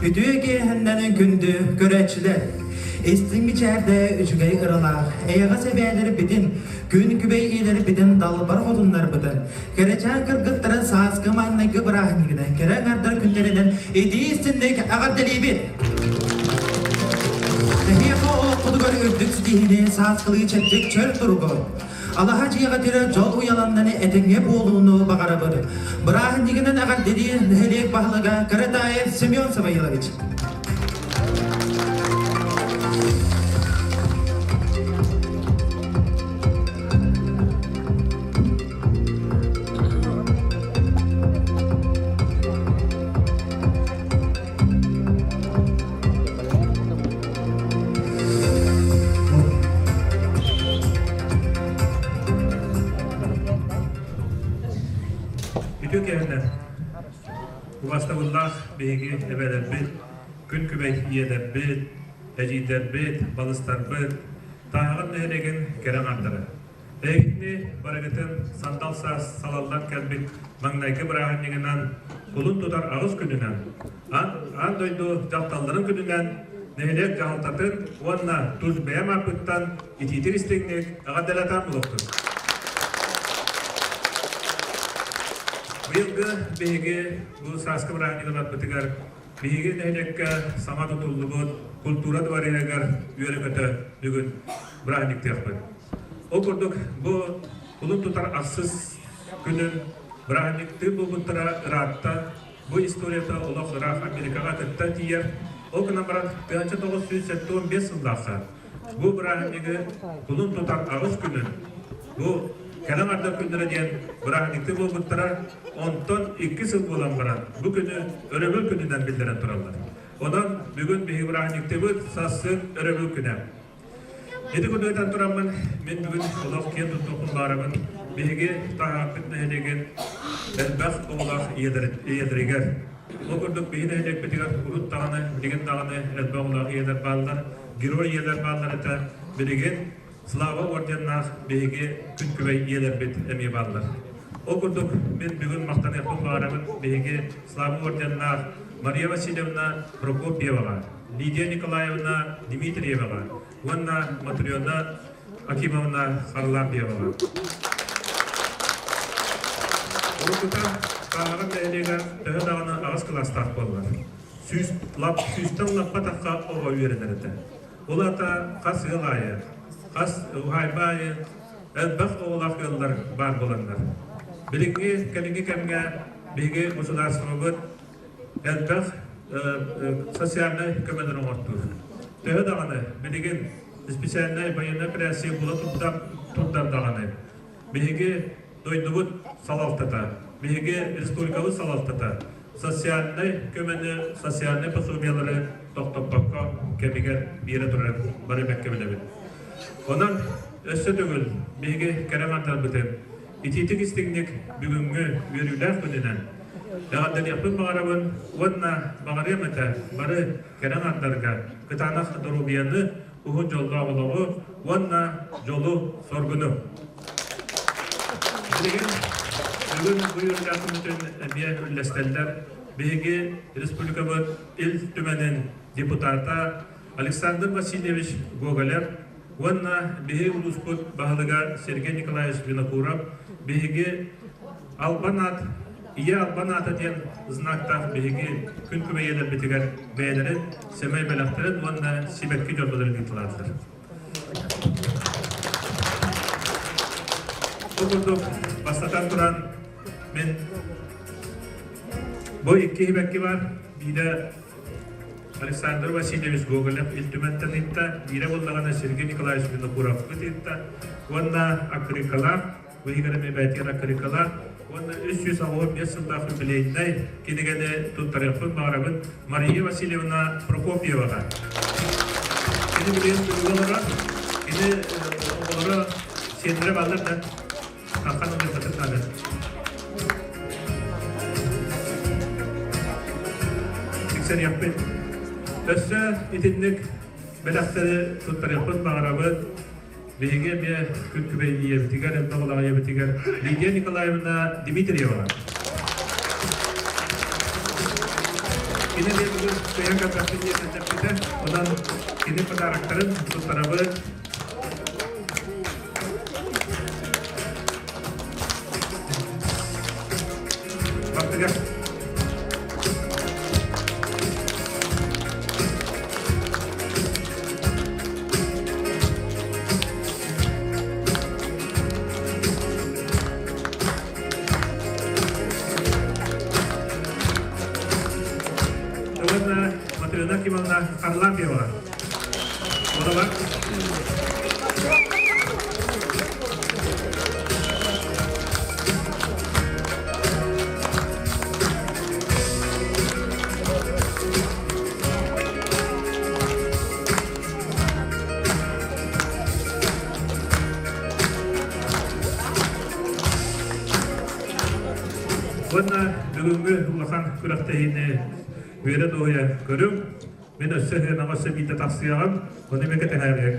Үтүө киэһэннэн күндү көрөөччүлэр! Истиҥ мичээрдэ үчүгэй ыралаах, эйэҕэс эбээлэрбитин, күн күбэй ийэлэрбитин далбар хотуннарбытын, кэрэчээн кыргыттарын сааскы маҥнайгы бырааһынньыгынан кэрэ аҥардар күннэринэн итии истинник эҕэрдэлиибит! Эһиэхэ олоххутугар үрдүк ситиһиини сааскылыы чэбдик чөл туругу, Алаһа дьиэҕитигэр дьол уйаланнаны этэҥҥэ буолууну баҕарабыт. Бырааһынньыгынан эҕэрдэлиир нэһилиэк баһылыга Каратаев Семен Самоилович. Үтүө киэһэнэн убастабыллаах биһиги эбэлэрбит, күн күбэй ийэлэрбит, эдьиийдэрбит, балыстарбыт, Тааһаҕар нэһилиэгин кэрэ аҥаардара. Эһигини барыгытын сандал саас салаллан кэлбит маҥнайгы бырааһынньыгынан кулун тутар аҕыс күнүнэн, аан дойду дьахталларын күнүнэн нэһилиэк дьаһалтатын уонна тус бэйэм ааппыттан итиитик истиҥник эҕэрдэлэтэн булуохтун. Быйылгы биһиги бу сааскы бырааһынньыгыларбытыгар Биһиги нэһилиэккэ саҥа тутуллубут культура дворегар үөрэ-көтө бүгүн бырааһынньыктыахпыт. Ол курдук бу кулун тутар ахсыс күнүн бырааһынньыктыыр буолбуттара ыраатта. Бу историята олох ыраах Америкаҕа кытта тиийэр. Ол гынан баран 1975 сыллаахха Бу бырааһынньыгы кулун тутар аҕыс күнүн, бу кэлэн ардar күннэрэ диэн бырааһынньыктыы буолбуттара, онтон икки сыл буолан баран бу күнү өрөбүл күнүнэн биллэрэн тураллар. Онон бүгүн биһиги бырааһынньыктыыбыт сарсын өрөбүл күнэ. Ити курдук этэн тураммын, мин бүгүн олох киэн туттуохпун баарабын. Биһиги Таһааппыт нэһилиэгин элбэх оҕолоох ийэлэригэр Ол курдук биһи нэһилиэкпитигэр урут даҕаны, билигин даҕаны элбэх оҕолоох ийэлэр бааллар. Герой ийэлэр бааллар этэ. Билигин Слава орденнаах биһиги күн күбэй ийэлэрбит эмиэ бааллар. Ол курдук мин бүгүн махтаныахпын баҕарабын биһиги Слава орденнаах Мария Васильевна Прокопьеваҕа, Лидия Николаевна Дмитриеваҕа уонна Матрена Акимовна Харлампьеваҕа. Уруккута Тааһаҕар нэһилиэгэр төһө даҕаны аҕыс кылаастаах буоллар, сүүс, лап, сүүстэн лаппа тахха оҕо үөрэнэр этэ. Ол аата хас ыал аайы, хас уһаайба аайы элбэх оҕолоох ыаллар баар буоланнар. Билиҥҥи кэлиҥҥи кэмҥэ биһиги государствобыт элбэх социальнай көмөлөрү оҥортуур. Төһө даҕаны билигин специальнай военная операция буола турдар даҕаны биһиги дойдубут салалтата, биһиги республикабыт салалтата социальнай көмөнү, социальнай пособиелары тохтоппокко кэмигэр биэрэ турар бары бэккэ билэбит. Онон өссө төгүл биһиги кэрэ аҥардарбытын итиитик истиҥник бүгүҥҥү үөрүүлээх күнүнэн эҕэрдэлиэхпин баҕарабын уонна баҕарыам этэ бары кэрэ аҥардарга кытаанах доруобуйаны, уһун дьоллоох олоҕу уонна дьолу-соргуну. Билигин бүгүн бу үөрүүлээх күммүтүн эмиэ үллэстэллэр. Биһиги республикабыт Ил Түмэнин депутата Александр Васильевич Гоголев уонна биһи улууспут баһылыга Сергей Николаевич Винокуров биһиги Албан аат Ийэ Албан аата диэн знактаах биһиги күн күбэй ийэлэрбитигэр бэйэлэрин сэмэй бэлэхтэрин уонна сибэкки дьорболорун ыыталаатылар. Бу курдук бастатан туран мин бу икки сибэкки бар биирэ Александр Васильевич Гоголев Ил Түмэнтэн ыытта, биирэ буоллаҕына Сергей Николаевич Винокуровпыт ыытта уонна аккырыыкалаах бу иһигэр эмиэ бэйэтигэр аккырыыкалаах уонна 385 сыллаах юбилейнай кинигэни туттарыахпын баҕарабын Мария Васильевна Прокопьеваҕа. Кини билигин туруга олорор, кини оҕолоро сиэннэрэ бааллар да Хаххан ылыаххытын наада. Тиксэриэхпит. Өссө итинник бэлэхтэри туттарыахпын баҕарабын. Биһиги эмиэ күн күбэй ийэбитигэр, элбэх оҕолоох ийэбитигэр Лидия Николаевна Дмитриева. Кини эмиэ бүгүн кыайан кэлбэппин диэн эттэппитэ. Онон кини подароктарын туттарабыт. Бардыгар. Уонна Матрена Кимовна Харлампьева. Оно Уонна бүгүҥҥү улахан күрэхтэһиини үөрэ дуоһуйа көрүҥ. Мин өссө сыанаҕа өссө биирдэ тахсыаҕым, ону эмиэ кэтэһээриэҥ.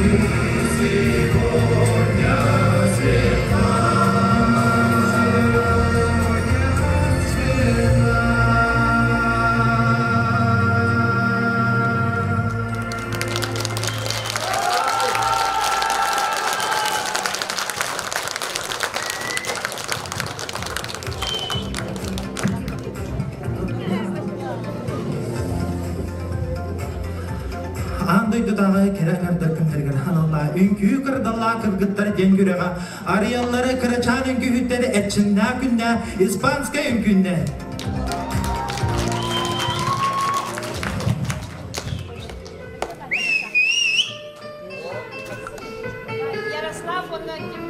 Ты сегодня светла. Аан дойдутааҕы кэрэ аҥардар күннэригэр аналлаах үҥкүү кырдаллаах кыргыттар диэн күрэҕэ арыйаллары кырачаан үҥкүүһүттэр эрчимнээх күннэ испанскай үҥкүүннэ. Ярослав уонна ким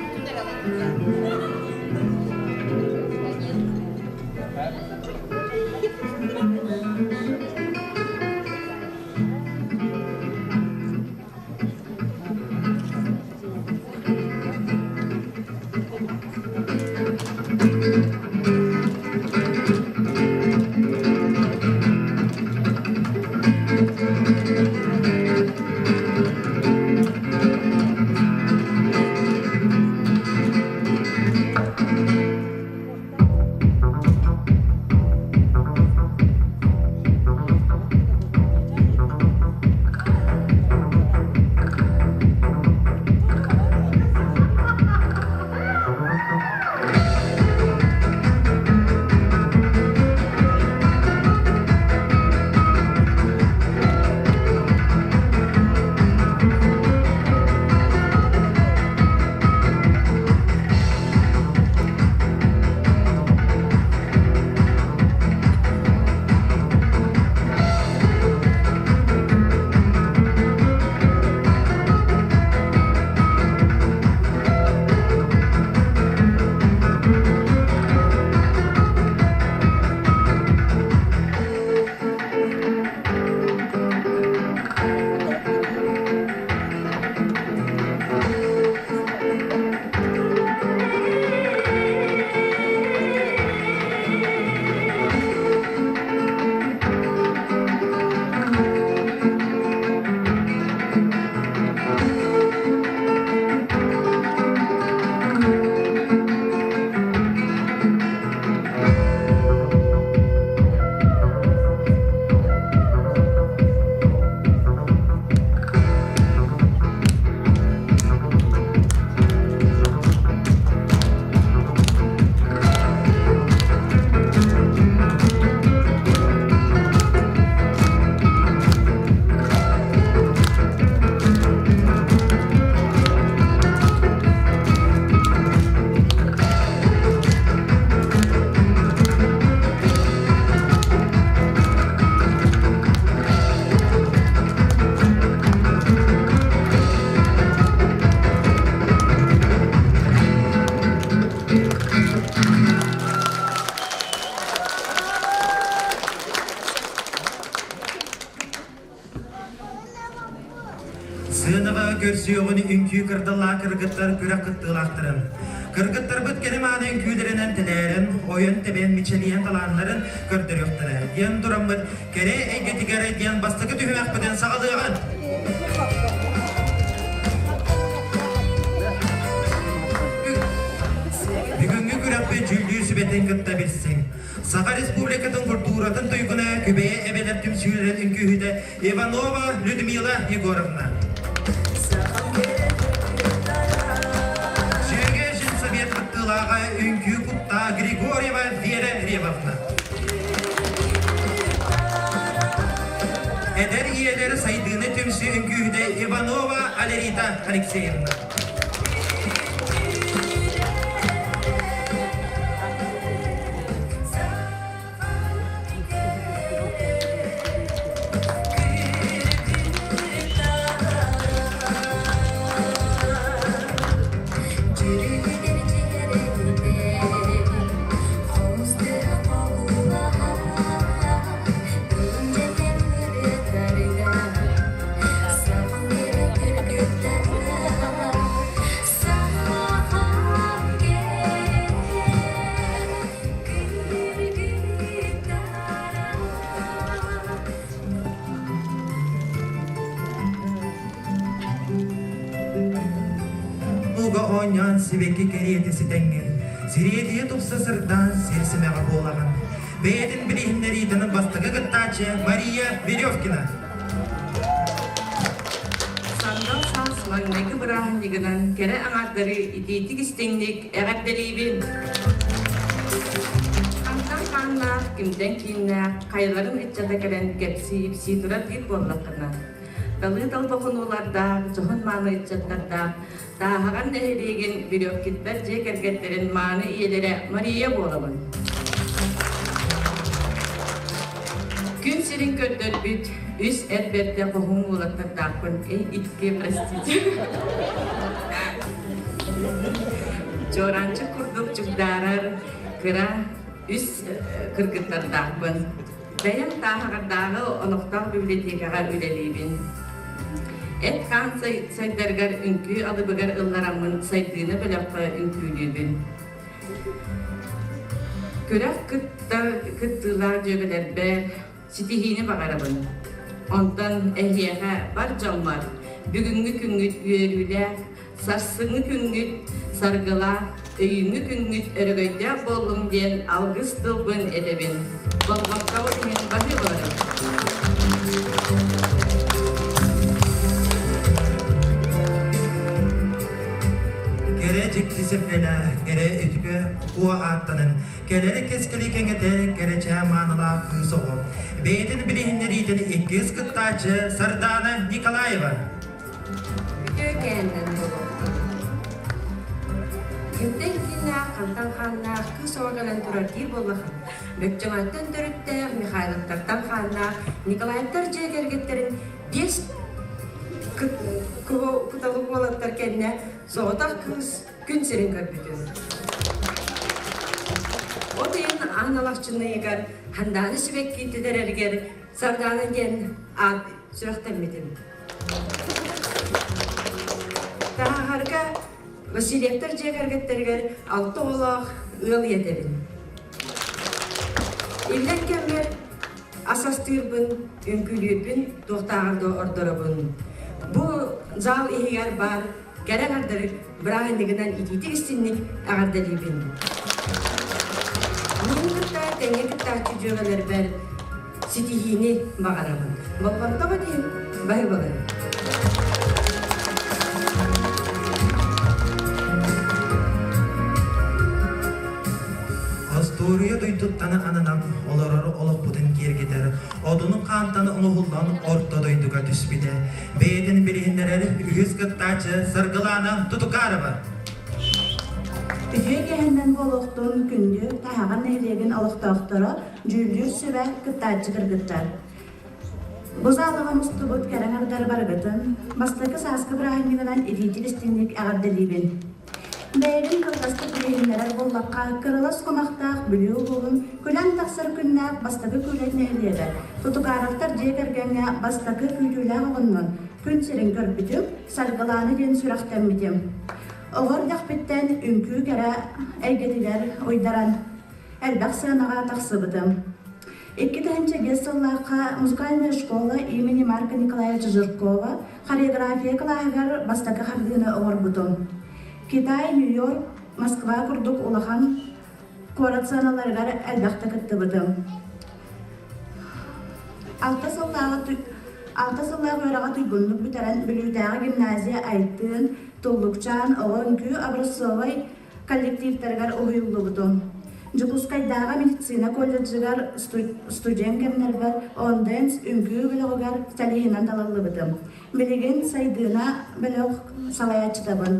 Сыанаҕа көрсүөҕүн үҥкүү кырдаллаах кыргыттар күрэх кыттыылаахтарын. Кыргыттарбыт кэрэ-мааны үҥкүүлэринэн тэлээрэн, ойон-тэбэн мичилийэн талааннарын көрдөрүөхтэрэ диэн тураммыт кэрэ эйгэтигэр диэн бастакы түһүмэхпитин саҕалыаҕын. Бүгүҥҥү күрэхпит дьүүллүүр сүбэтин кытта билсиҥ. Саха Республикатын культуратын туйгуна Күбэйэ эбэлэр түмсүүлэрин үҥкүүһүтэ Иванова Людмила Егоровна. Сүөгэ Женсовет кыттыылааҕа үҥкүү куттаа Григорьева Вера Ревовна. Эдэр ийэлэр сайдыыны түмсүү үҥкүүһүтэ Иванова Алерита Алексеевна. хонууга оонньоон сибэкки кэриэтэ ситэҥҥин, сириэдийэ тупса сырдаан сир симэҕэ буолаҕын. Бэйэтин билиһиннэриитин бастакы кыттааччы Мария Веревкина. Сандал саас маҥнайгы бырааһынньыгынан кэрэ аҥаардары итиитик-истиҥник эҕэрдэлиибин! Хантан хааннаах, кимтэн кииннээх, хайаларын ыччата кэлэн кэпсии-ипсии турар диир буоллаххына, талыы талба хонуулардаах, дьоһун-мааны ыччаттардаах Тааһаҕар нэһилиэгин Веревкиттар дьиэ кэргэттэрин мааны ийэлэрэ Мария буолабын. Күн сирин көрдөрбүт үс эр бэрдэ хоһуун уолаттардаахпын. Эй, икки, простите. Чуораанчык курдук чугдаарар кыра үс кыргыттардаахпын. Бэйэм Тааһаҕардааҕы олохтоох библиотекаҕа үлэлиибин. Эт-хаан сайдарыгар үҥкүү алыбыгар ыллараммын сайдыыны бөлөххө үҥкүүлүүбүн. Күрэх кыттар кыттыылаах дьүөгэлэрбэр ситиһиини баҕарабын. Онтон эһиэхэ бар дьоммор бүгүҥҥү күҥҥүт үөрүүлээх, Сарсыҥҥы күҥҥүт саргылаах, өйүүҥҥү күҥҥүт өрөгөйдөөх буоллун диэн алгыс тылбын этэбин. Болҕомтоҕут иһин баһыыбаларым. Кэрэ дьикти сирдэлээх, кэрэ үтүкэ куо ааттанан, кэлэр кэскили кэҥэтэр кэрэчээн маанылаах кыыс оҕо. Бэйэтин билиһиннэриитин иккис кыттааччы Сардаана Николаева. Үтүө кээннэн буолуохтун. Кимтэн кииннээх, хантан хааннаах кыыс оҕо кэлэн турар диир буоллаххына, Бөкчөҥөттөн төрүттээх Михайловтартан хааннаах Николаевтар дьиэ кэргэттэрин биэс кыталык уолаттар кэннэ соҕотох кыыс күн сирин көрбүтүм. От ыйын аан алахчыныйыгар Хандааны сибэкки түтэрэригэр Сардаана диэн аат сүрэхтэммитим. Таһаарга Васильевтар дьиэ кэргэттэригэр алта оҕолоох ыал ийэтэбин. Иллэҥ кэммэр ас астыырбын, үҥкүүлүүрбүн туохтааҕар да ордоробун. Бу зал иһигэр баар кэрэ аҥардары бырааһынньыгынан итиитик истинник эҕэрдэлиибин. Мин кытта тэҥҥэ кыттааччы дьүөгэлэрбэр ситиһиини баҕарабын. Болҕомтоҕут иһин баһыыбаларым. Остуоруйа дойдуттан ананан олорор олохпутун киэргэтэр, одунун хаантан оҥоһуллан орто дойдуга түспүтэ. Бэйэтин билиһиннэрэр үһүс кыттааччы Саргылаана Тутукарова. Үтүө кэһэннэн буолуохтун күндү Таһаҕар нэһилиэгин олохтоохторо, дьүүллүүр сүбэ кыттааччы кыргыттар. Бу заалаҕа мустубут кэрэ аҥардары барыгытын бастакы сааскы бырааһынньыгынан итиитик истиҥник эҕэрдэлиибин. Бэйэбин кылгастык билиһиннэрэр буоллахха, кырылас кумахтаах Бүлүү улууһун күлэн тахсар күннээх бастакы күүлэт нэһилиэгэр Тутукаровтар дьиэ кэргэҥҥэ бастакы күүтүүлээх оҕоннон күн сирин көрбүтүм, Саргылаана диэн сүрэхтэммитим. Оҕо эрдэхпиттэн үҥкүү кэрэ эйгэтигэр уйдаран элбэх сыанаҕа тахсыбытым. 2005 сыллаахха музыкальная школа имени Марка Николаевича Жиркова хореография кылааһыгар бастакы хардыыны оҥорбутум. Китай, Нью-Йорк, Москва курдук улахан куорат сыаналарыгар элбэхтэ кыттыбытым. Алта сыллааҕы алта сыллаах үөрэҕи туйгуннук бүтэрэн Бүлүүтээҕи гимназия Айтыын, Туллукчаан оҕо үҥкүү образцовай коллективтарыгар уһуйуллубутум. Дьокуускайдааҕы медицина колледжыгар студент кэмнэрбэр Онденс үҥкүү бөлөҕүгэр солиһынан талыллыбытым. Билигин Сайдыына бөлөх салайааччытабын.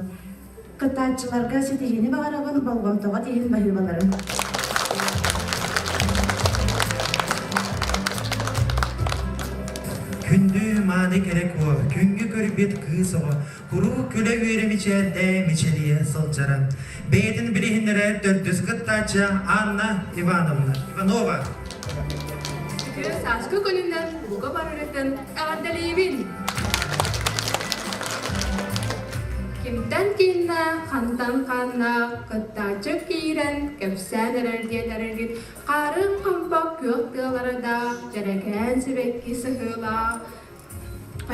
Кыттааччыларга ситиһиини баҕарабын, болҕомтоҕо иһин баһыыбаларым. Күндү мааны кэрэ куо, күҥҥэ көрбүт кыыс оҕо, Куруук күлэ-үөрэ мичээрдээ мичилийэ сылдьара. Бэйэтин билиһиннэрэр төрдүс кыттааччы Анна Ивановна Иванова. Үтүө сааскы күнүнэн бука барыгытын эҕэрдэлиибин! Кимтэн кииннээх, хантан хааннаах кыттааччы киирэн кэпсээн эрэр диэн эрэргит хаарын хампа күөх тыалардаах, дьэрэкээн сибэкки сыһыылаах,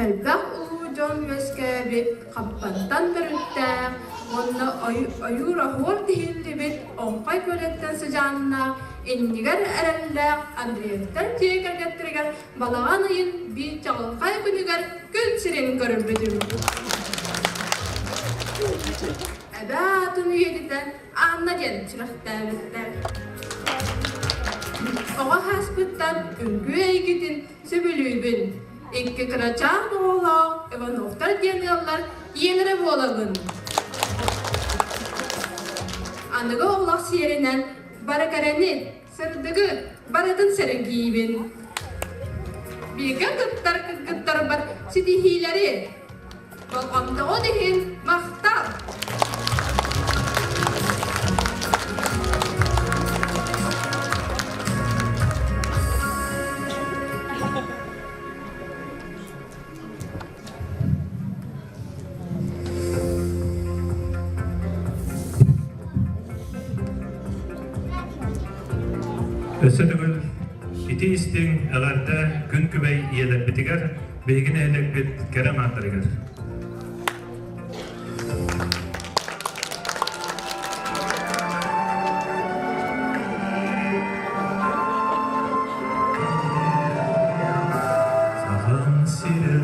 элбэх уу. дьон үөскээбит Хаппантан төрүттээх уонна ойуур-оһуор тиһиллибит Оҥхой күөлэттэн сыдьааннаах иннигэр эрэллээх Андреевтар дьиэ кэргэттэригэр балаҕан ыйын биир чаҕылхай күнүгэр күн сирин көрбүтүм. Эбээ аатын үйэтитэн Анна диэн сүрэхтээбиттэр. Оҕо сааспыттан үҥкүү эйгитин сөбүлүүбүн. Икки кырачаан оҕолоох Ивановтар диэн ыаллар ийэлэрэ буолабын. Аныгы олох сиэринэн бары кэрэни, сырдыгы барытын сэргиибин. Бииргэ кыттар кыргыттарбар ситиһиилэри, болҕомтоҕун иһин махтал! Өссө төгүл ити истиҥ эҕэрдэ күн күбэй ийэлэрбитигэр, биһиги нэһилиэкпит кэрэ аҥаардарыгар. Сахан сирэ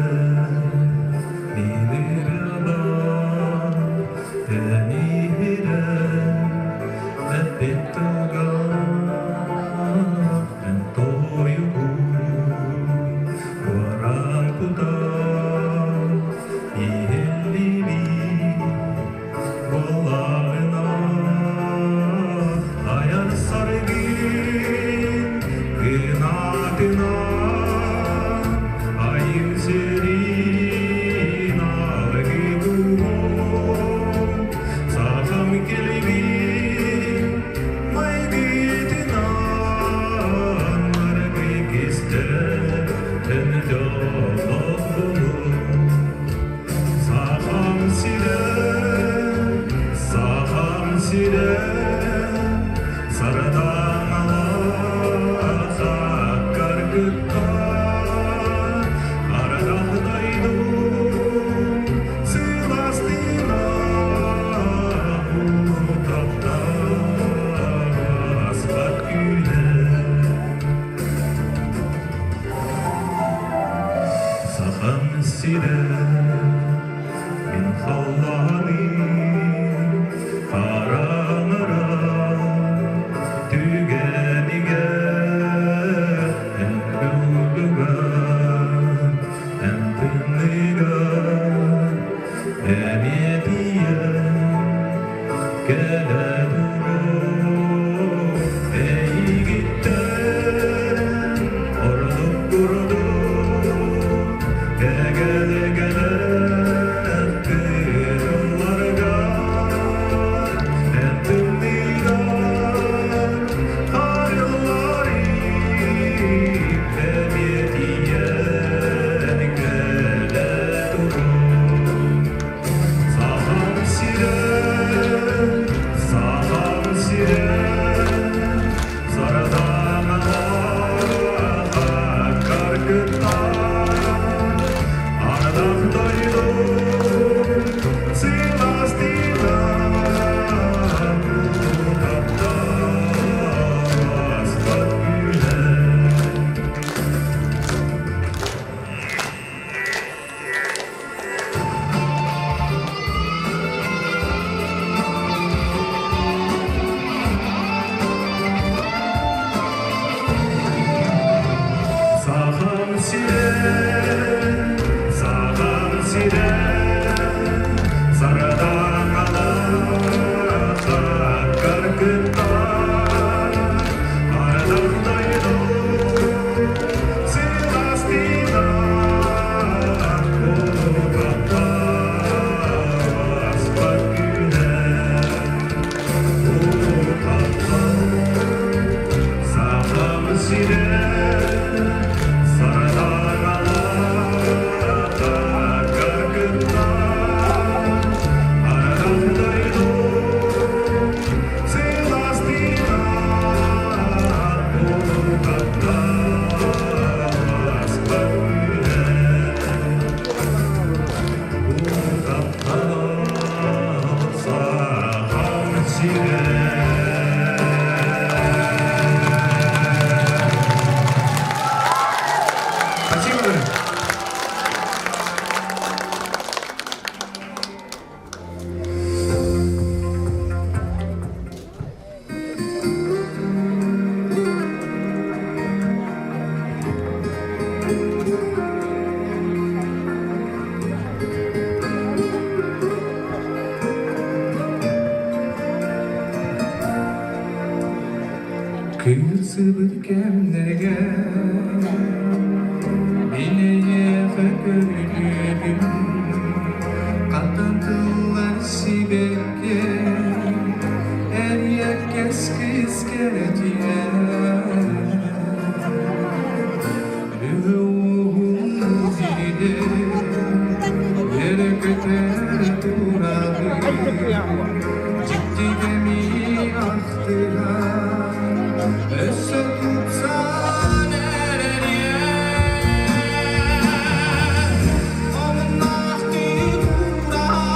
Сахам сирэ, Сахам сирэ, мин халлааным хараҥара түгэнигэр эн курдугар, эн тымныыгар эмиэ тиийэн кэлэ туруо эйигиттэн ордук курдук Кыырсыбыт кэмнэргэ мин эйиэхэ көрүнүөбүн хатан тыллар сибэкки эриэккэс кыыс кэрэтиэ Өссө тупсан эрэриэ Омуннаахтыы тууран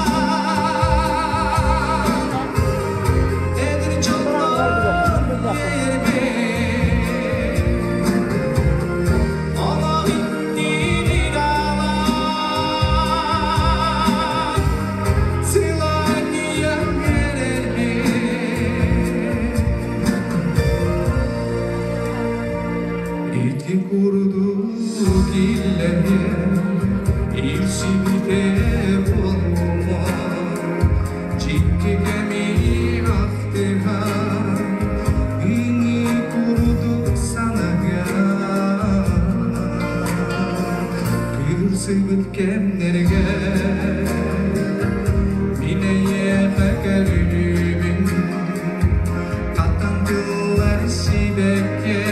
Эдэр дьоннор иэрбит Олох иннин аалан Сылаанньыйан эрэрбит Ити курдук иллэһиэн илсибитэ буолуо Дьикти кэми ахтыһан ини курдук санаһыа Кырсыбыт кэмнэргэ мин эйиэхэ көрүнүүбүн Хатан тыллар сибэкке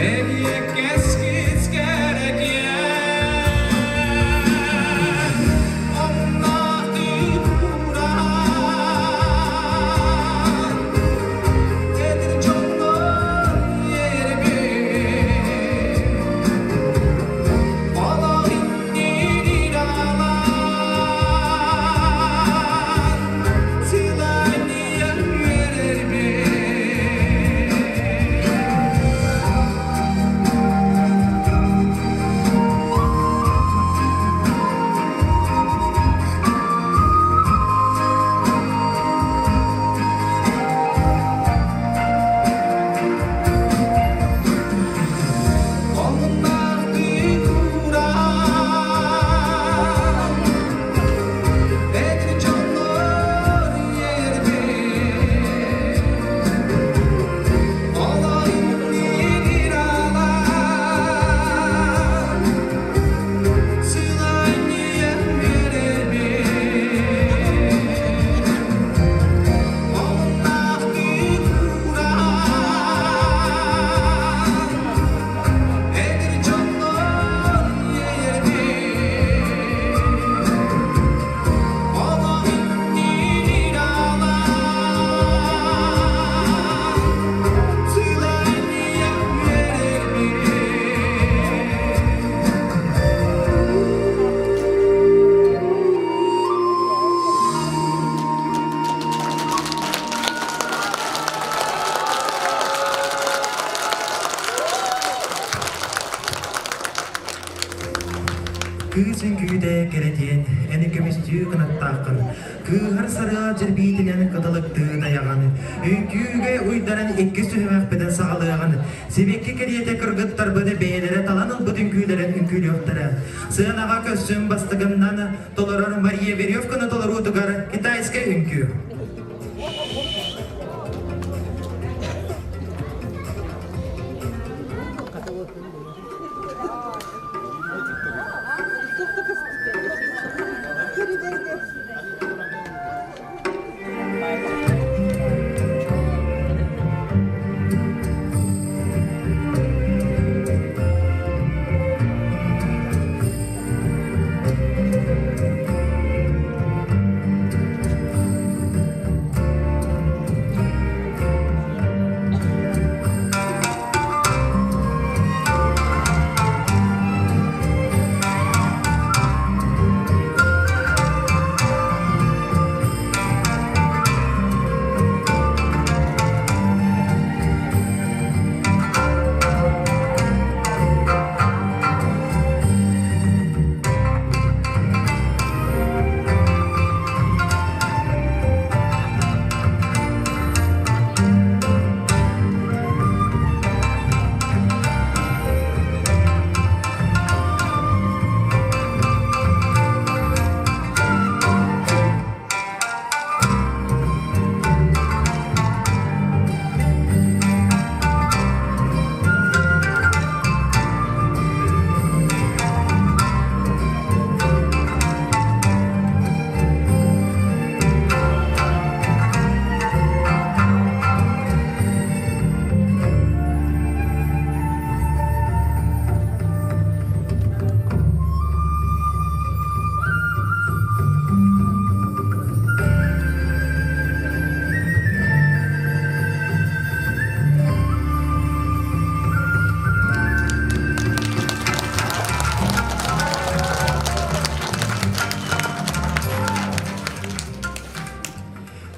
эриэккэс кискэрэтиэ Онноох тууран эдэр дьоннор иэрбит Олох иннин аалан сылаанньыйан үөрэрбит. Омуннаахтыы тууран эдэр дьоннор иэрбит Олох иннин аалан сылаанньыйан үөрэрбит. Омуннаахтыы тууран эдэр дьоннор иэйэрбит Олох иннин аалан сылаанньыйан үөрэрбит. Кыыс үҥкүүтэ кэрэтиэн, эн көмүстүү кынаттааххын, кыыһар сарыал дьирбиитинэн кыталыктыы тайаҕын, үҥкүүгэ уйдаран иккис түһүмэхпитин саҕалыаҕын, сибэкки кэриэтэ кыргыттарбыт бэйэлэрэ талан ылбыт үҥкүүлэрин үҥкүүлүөхтэрэ. Сыанаҕа көссүм бастыгымнан толорор Мария Веревканы толоруутугар китайскай үҥкүү.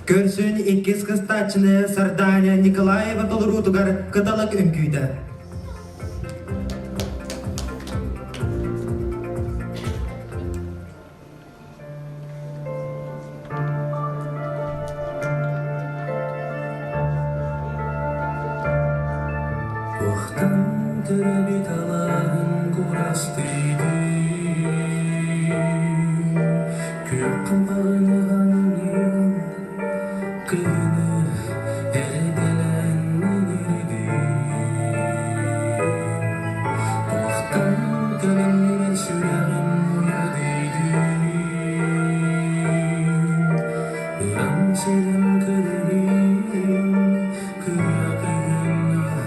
Көрсүн иккис кыстааччыны Сарданя Николаева толоруутугар кыталык үҥкүүтэ. Туохтан төрөбүт алааһын курастыйдыы, Күөх хаппаҕын ыһанныын, кыһыны эрдэлээн ыҥырдыы. Туохтан кэлиннэрэн сүрэҕим уйадыйдыы, Ырам сирим кырыһыын, кыра кыһыҥҥа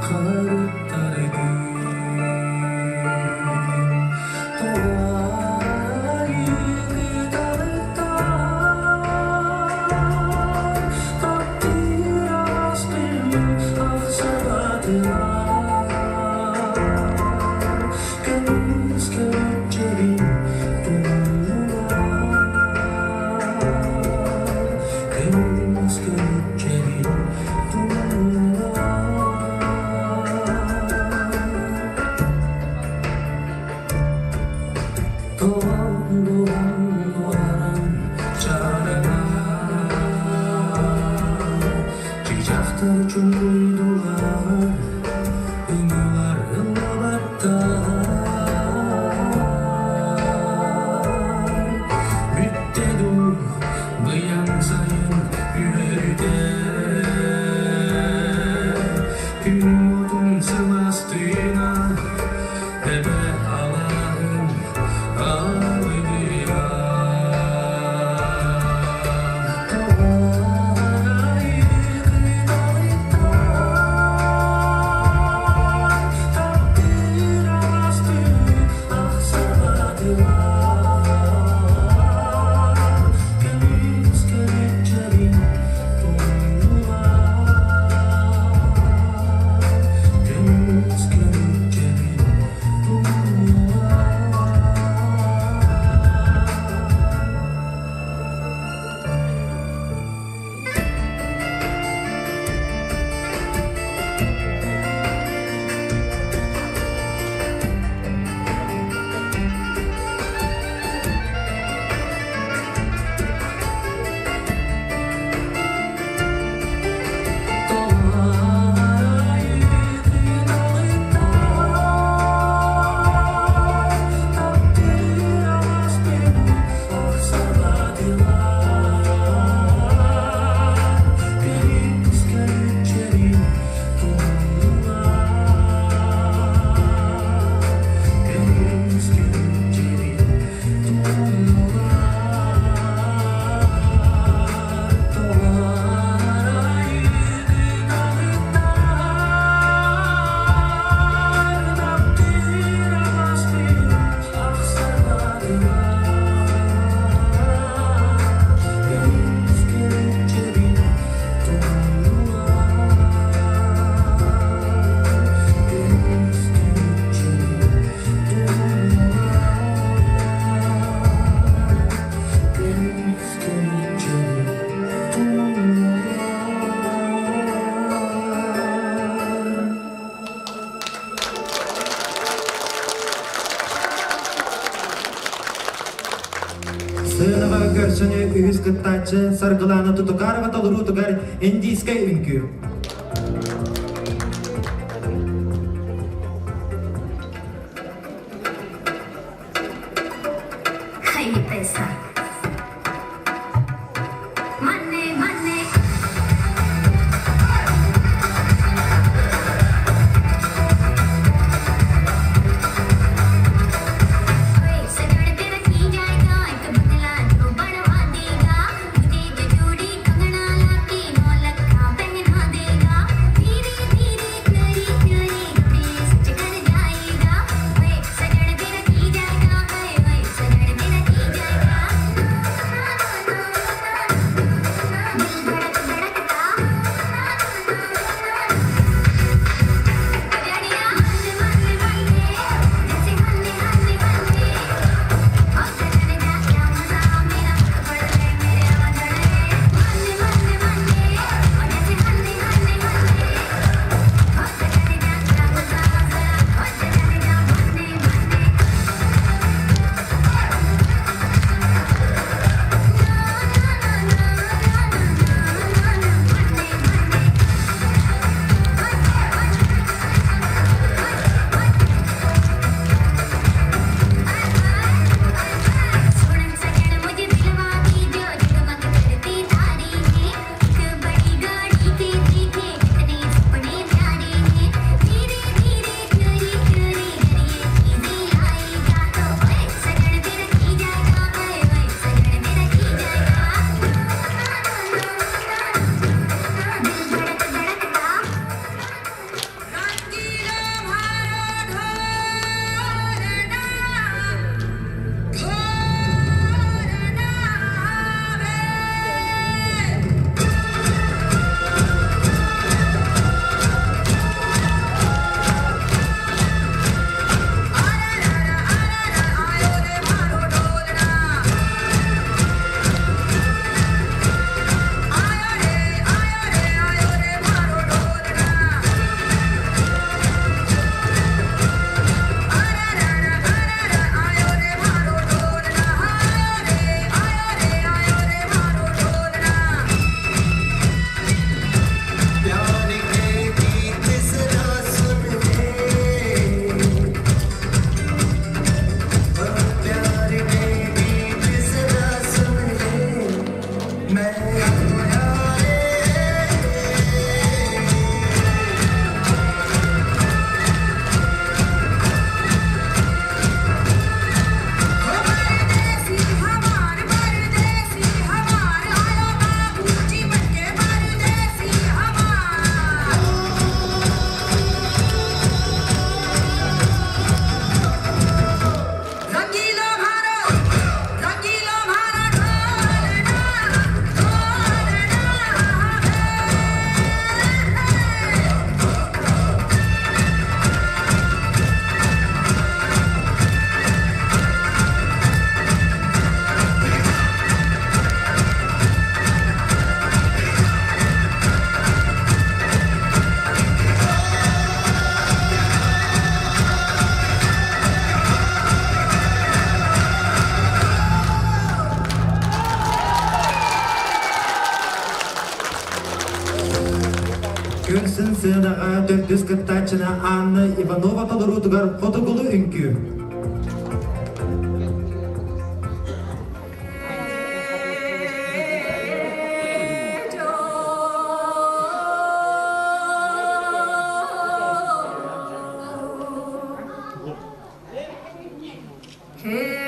харыттардыы. Тоҕо таптыыр астым ахсабатылар көмүс көччөрүн тумнулар көмүс көччөрүн тумнулар Тоҕон чарана Чычахтар чуҥкуйдулар, ымыылар ыллабаттар. Бүттэ дуу, быйаҥ сайын үөрүтэ, Күн уотун сыластыына, Эбэ алааһын алыгыра. Таптыыр аластыы ахсабатылар, Көмүс көрүччэрин тумнулар, Көмүс көрүччэрин тумнулар. Сыанаҕа көрсөнү үһүс кыттааччы Саргылаана Тутукарова толоруутугар индийскэй үҥкүү. Көрсүн сыанаҕа төрдүс кыттааччыны Анна Иванова толоруутугар Хотугулу үҥкүү. Hey!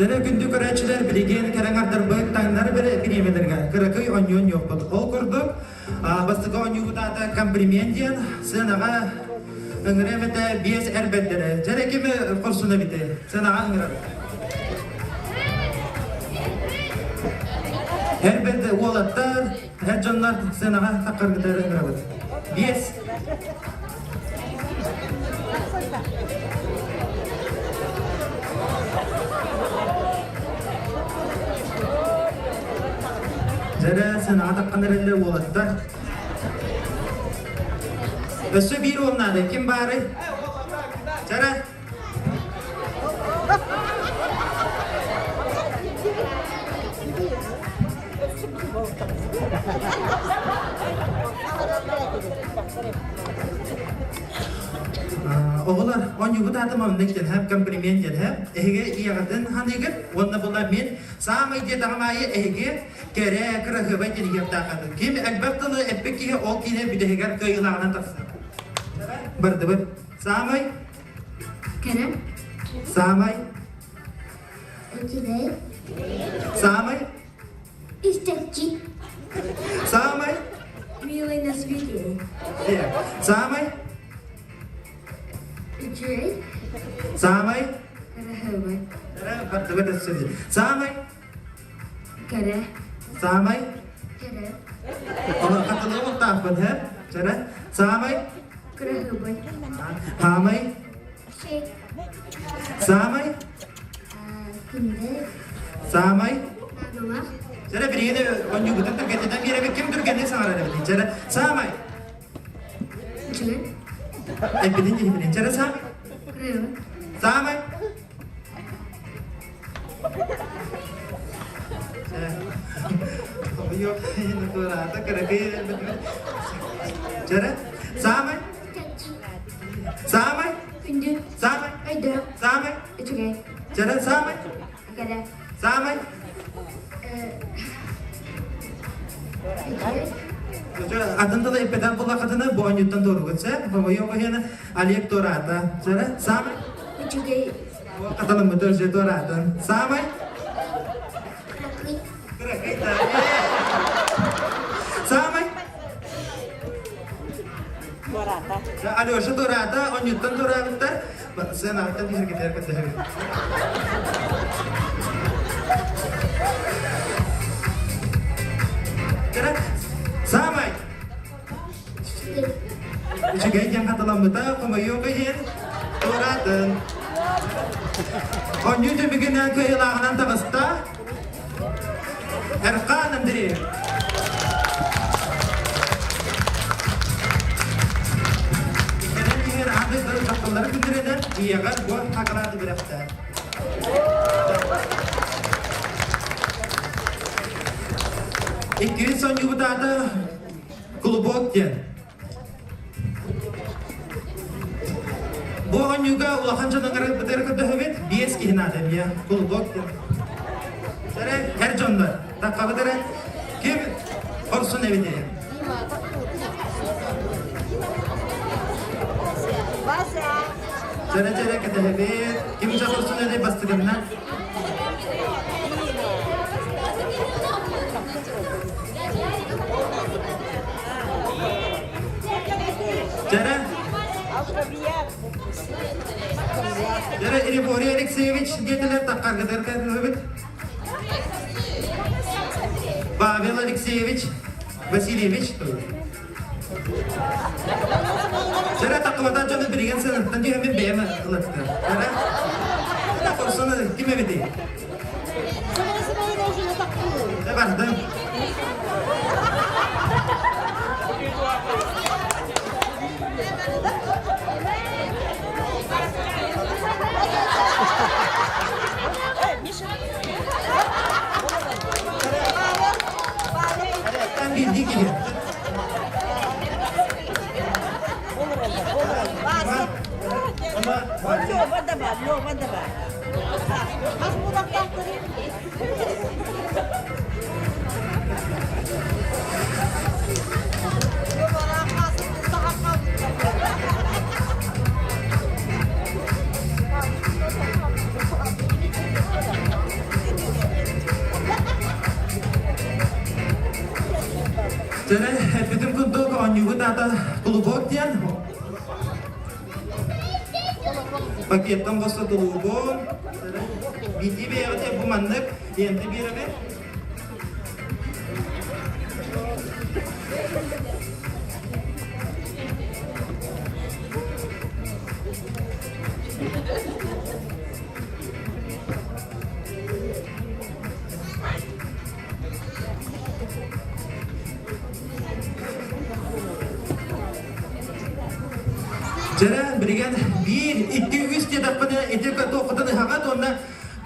Дьэрэ күндү көрөөччүлэр билигин кэрэҥ ардырбыт таҥнар бириэмэлэргэ кыракый онньуон ньуохпут. Ол курдук, бастакы оонньуубут аата комплимент диэн сыанаҕа ыҥыра эбэтэ биэс эр бэрдэрэ. Дьэрэ кими хорсуна эбити? Сыанаҕа ыҥырабыт. Эр бэрдэ уолаттар, эр дьоннор сыанаҕа таххаргытар ыҥырабыт. Биэс. Дьэрэ сыанаҕа таххан эрэллэр уолаттар. Өссө биир уол наада. Ким баарый? Дьэрэ. Оҕолор, оонньуубут аата маннык диэн һэп, комплимент диэн һэп. Эһиги ийэҕитин ханыыгыт уонна була мин саамай диэтэҕим аайы эһиги кэрэ, кыраһыабай диэн иһиэхтааххытын. Ким элбэх тылы эппит киһи ол киинэ бүтэһигэр кыайыылааҕынан тахсар. Бардыбыт. Саамай Кэрэ. Саамай Үчүгэй. Саамай Истэччи. Саамай Милый на свете. Саамай Үчүгэй. Саамай Кыраһыабай. Бардыбыт Саамай Кэрэ. Саамай Кэрэ. Хатылыы муттаахпын, һэ? Чэрэ. Саамай Кыраһыабай. Хаамай Саамай Күндү. Саамай Наадалаах. Чэрэ билигин оонньуубутун түргэтинэн биэрэбит. Ким түргэнник саҥарар эбитий? Чэрэ саамай Үчүгэй. Эппитин киһибинин. Чэрэ саамай Кыраһыабай. Саамай Чэрэ саамай Саамай Күндү. Саамай Өйдөөх. Саамай Үчүгэй. Чэрэ саамай Кэрэ. Саамай Үчүгэй. Атын тылы эппэтэн буллаххытына бу оонньууттан туоругут сэ. Хомойуох иһин Олег туораата. Чэрэ саамай Үчүгэй. Хатаныммыт өссө туораатын. Саамай Кыракый. Кыракый да. Саамай Туораата. Алеша туораата, онньуттан туораабыттар. Сыанааттан киһиргитэр кытыһыгын. Саамай Үчүгэй диэн хатыламмыта, хомойуох иһин, туораатын. Оонньуу түмүгүнэн кыайыылааҕынан таҕыста Эрхан Андреев. Кэлэн иһэр аан дойду дьахталлары күннэринэн ийэҕэр бу наҕараада бэлэхтээ. Иккис оонньуубут аата Клубок диэн. Бу оонньууга улахан дьон ыҥырыппытыгар көрдөһөбүт. Биэс киһи наада эмиэ. Клубок диэн. Эрэ, эр дьоннор, таххабыт эрэ. Ким хорсун эбитий? Дьэрэ-дьэрэ кэтэһэбит. Ким дьэ хорсун эдэй бастыгынна? Дьэрэ. Дьэрэ Григорий Алексеевич диэтилэр таххаргытыгар кэтэһэбит. Павел Алексеевич Васильевич Дьэрэ таххыбатан дьону билигин сыанаттан түһэммин бэйэм ылаттым. Дьэрэ. Хорсун ким эбитий? Дьэ бардым. Биирдии киһи. оонньуубут аата Клубок диэн. Пакеттан босто тулуубун. Биирдии бэйэҕитэ бу маннык лента биэрэбин. Дьэрэ, билигин биир, икки, үс диэтэхпинэ ити туоххутун ыһаҕат уонна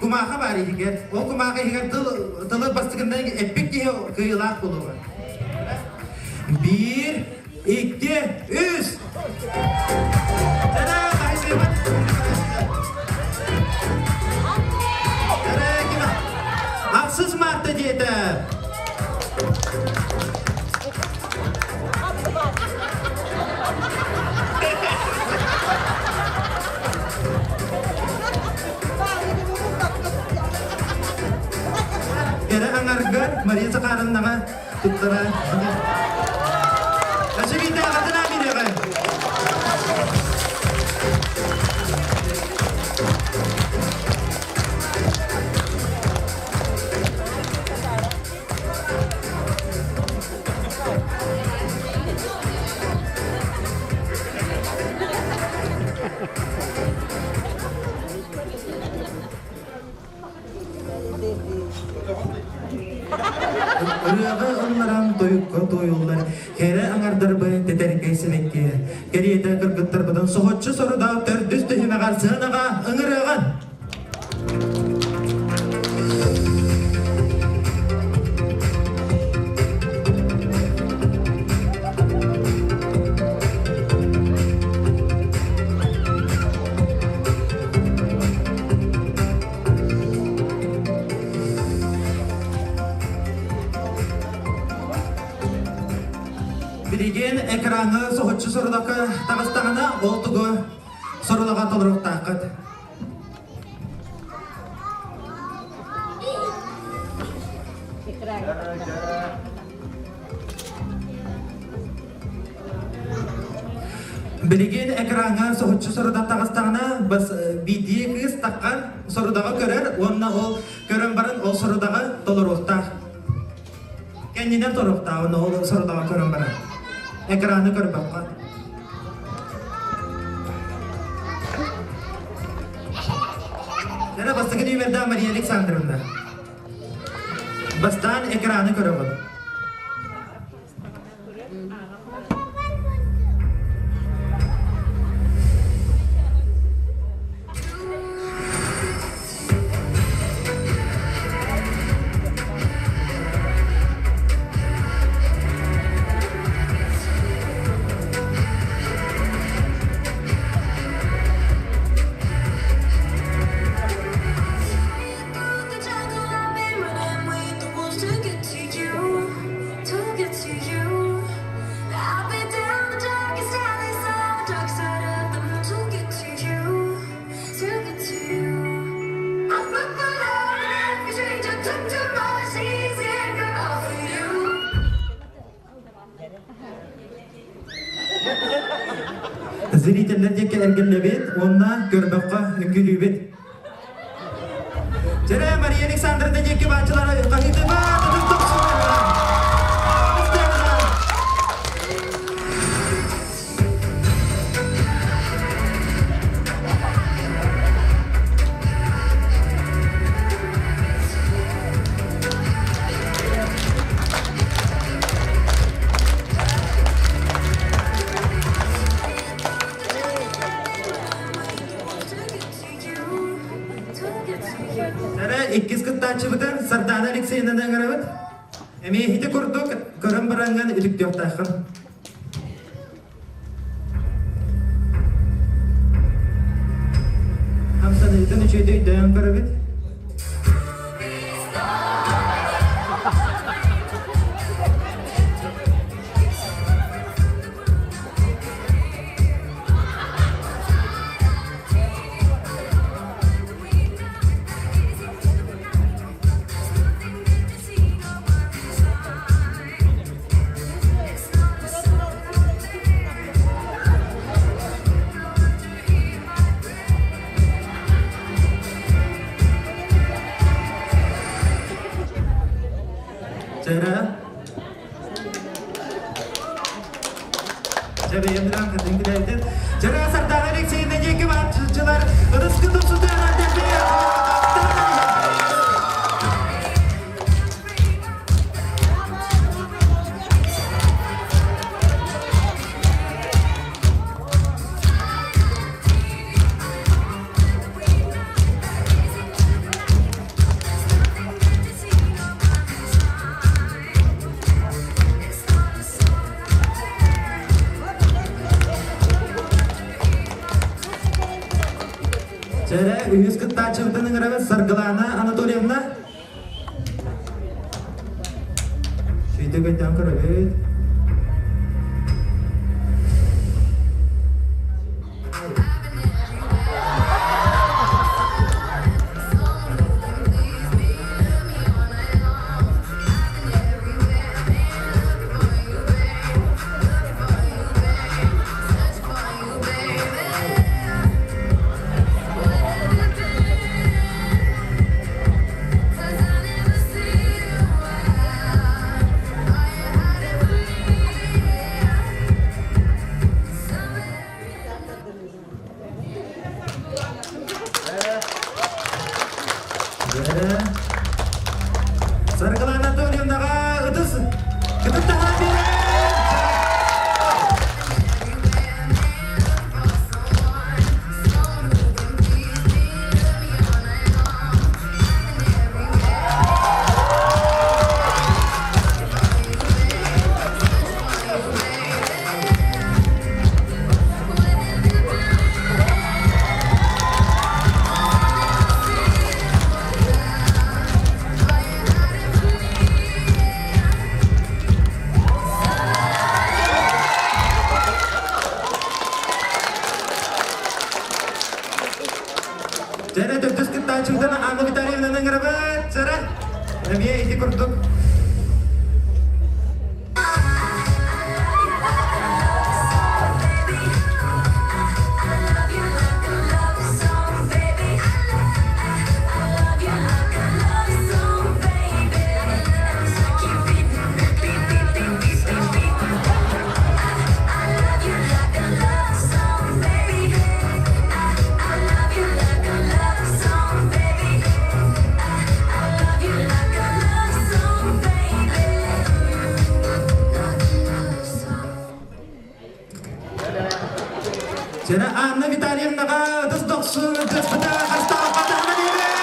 кумааха баар иһигэр. Ол кумааха иһигэр тыл, тылы бастакыннан эппит киһи кыайыылаах буолуоҕа. Биир, икки, үс! Дьэрэ, хаһыытыыбыт! Дьэрэ, ким? Ахсыс Марта диэтэ! Кэрэ аҥаргар Мария Захаровнаҕа туттара. Өсүбүтэ аҕатына бирэҕэ. Ырыаҕа ылларан тойукка туойуллар кэрэ аҥардарбы тэтэркэй сибэкки кэриэтэ кыргыттарбытын соһуччу сорудах төрдүс түһүмэҕэр сыанаҕа ыҥырыаҕын. Билигин экраҥҥа соһуччу сорудахха таҕыстаҕына, ол тугу сорудаҕа толоруохтааххыт. Билигин экраҥҥа соһуччу сорудах таҕыстаҕына, бас биирдии кыыс таххан сорудаҕы көрөр уонна ол көрөн баран ол сорудаҕы толоруохтаах. Кэннинэн толоруохтаах уонна ол сорудаҕы көрөн баран. Экраны көрбөххө. Эрэ бастакы нүөмэрдээх Мария Александровна. Бастаан экраны көрөҕүн. Зрителлэр диэки эргиллэбит уонна көрбөххө үҥкүүлүүбүт. Дьэрэ Мария Александровна диэки бааччылары хаһыытыма тутун тохсуна. Эрэ иккис кыттааччыбытын Сардаана Алексеевнаны ыҥырабыт. Эмиэ ити курдук көрөн бараҥҥын үтүктүөхтааххын. Хамсаныытын үчүгэйдик өйдөөн көрөбүт. үчүгэйдик үҥкүүлээбитин. Дьара Сардаана Алексеевна диэки бааччылар ытыскы тупсутуйан Чэрэ, үһүс кыттааччыбытын ыҥырабыт Саргылаана Анатольевна. Сүйдэ көтөн көрөбүт. Саргылана Анатольевнаҕа ытыс кытын таһааран биэрэн! Дьэрэ төрдүс кыттааччыбытын Анна Витальевнаны ыҥырабыт. Сара, эмиэ ити курдук. Сена Анна Витальевнаҕа ытыс дохсун ытыспыта хастаахха таһынан иһэр!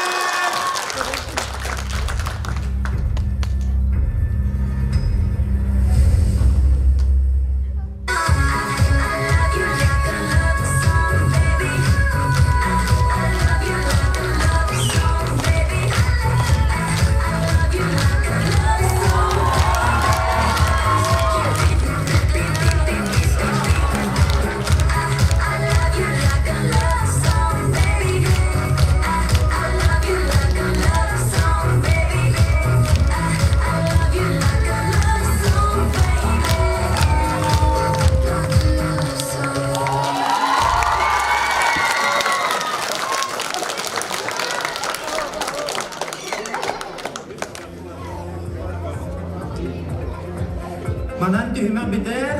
Манан түһүмэх бүтэр.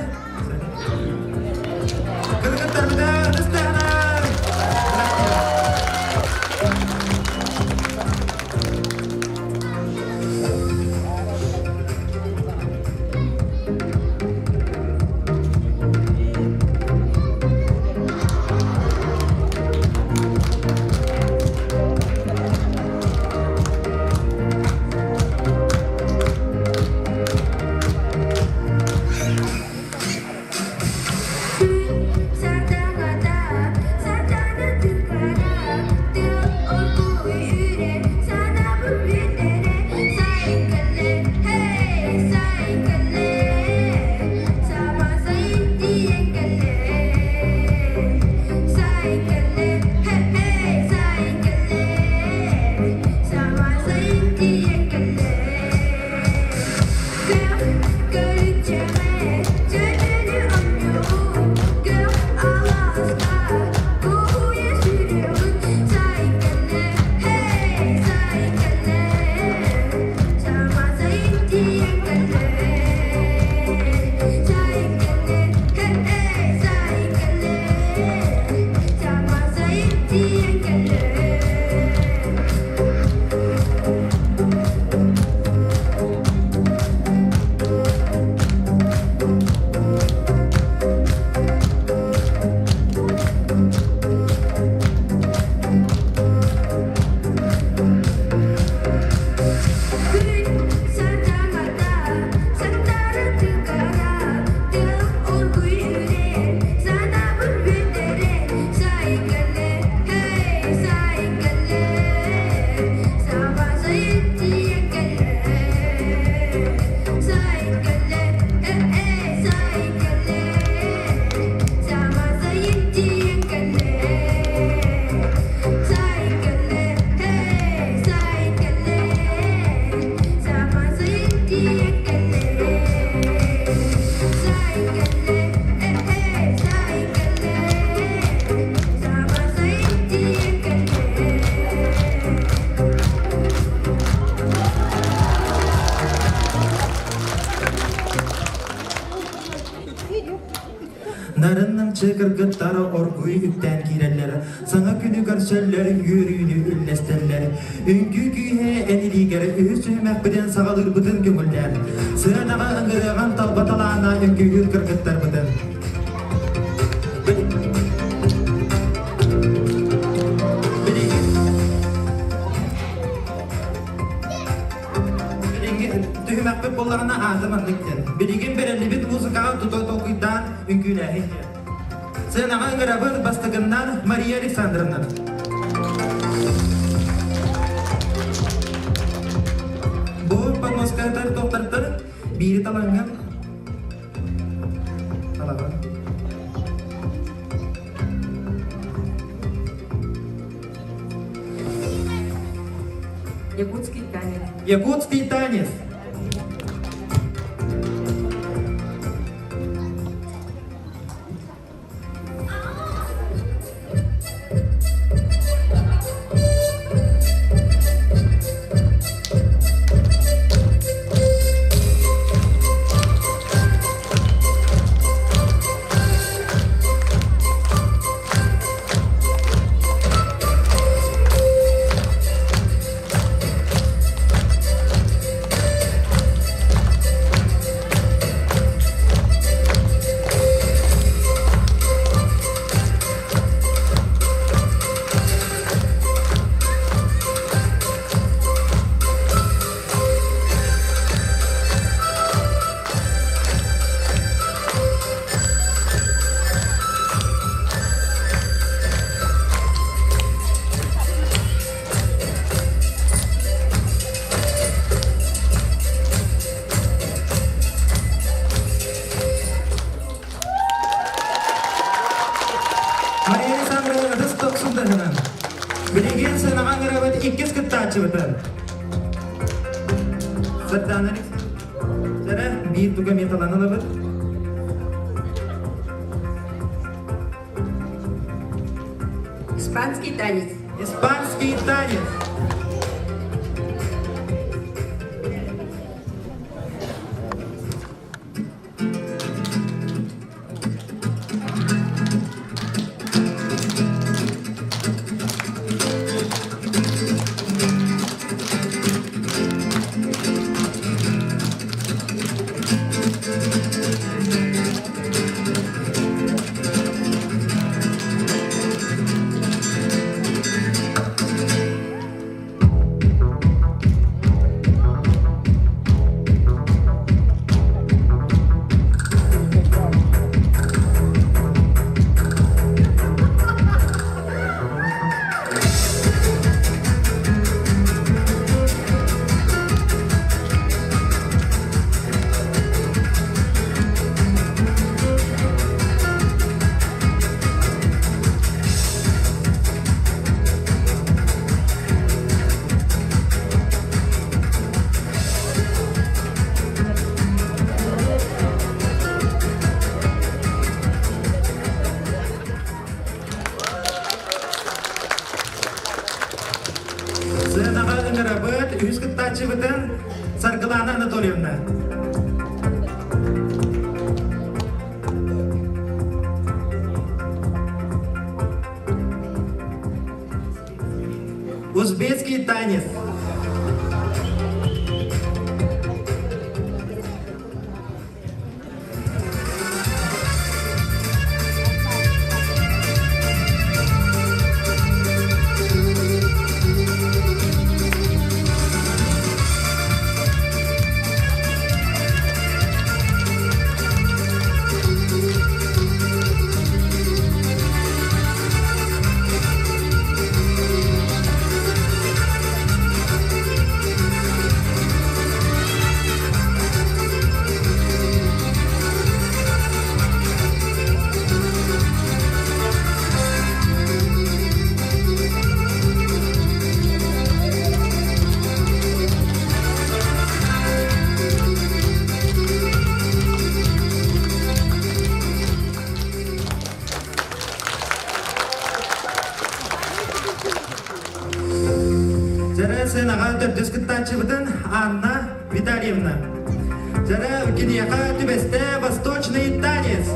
Кыргыттар бүтэр, ыстаанар! Күн сардаҥата. намчы кыргыттар оргууй үктээн киирэллэр, саҥа күнү көрсөллөр, үөрүүнү үллэстэллэр. Үҥкүү күүһэ эн илиигэр үһүс түһүмэхпитин саҕалыырбытын көҥүллээн, сыанаҕа ыҥырыаҕын талба талаана үҥкүүһүт кыргыттарбытын. Билиҥҥи түһүмэхпит буоллаҕына аата маннык диэн. Билигин бэриллибит музыкаҕа тута толкуйдаан үҥкүүлээһин диэн. Сценаҕа ыҥырабын бастакыннан Мария Александровна. Бу подмосковтар тохтартар биири талаҥҥын талаҕын. Якутский танец. Якутский танец. Мария Александровна ытыс тохсун таһынан. Билигин сыанаҕа ыҥырабыт иккис кыттааччыбытын. Сардана Александровна, биир туга эмиэ талан ылабыт. Испанский танец. Испанский танец. Сыанаҕа ыҥырабыт үһүс кыттааччыбытын Саргылана Анатольевна. Узбекский танец. Дьэрэ сыанаҕа төрдүс кыттааччыбытын Анна Витальевна. Дьэрэ киниэхэ түбэстэ восточный танец.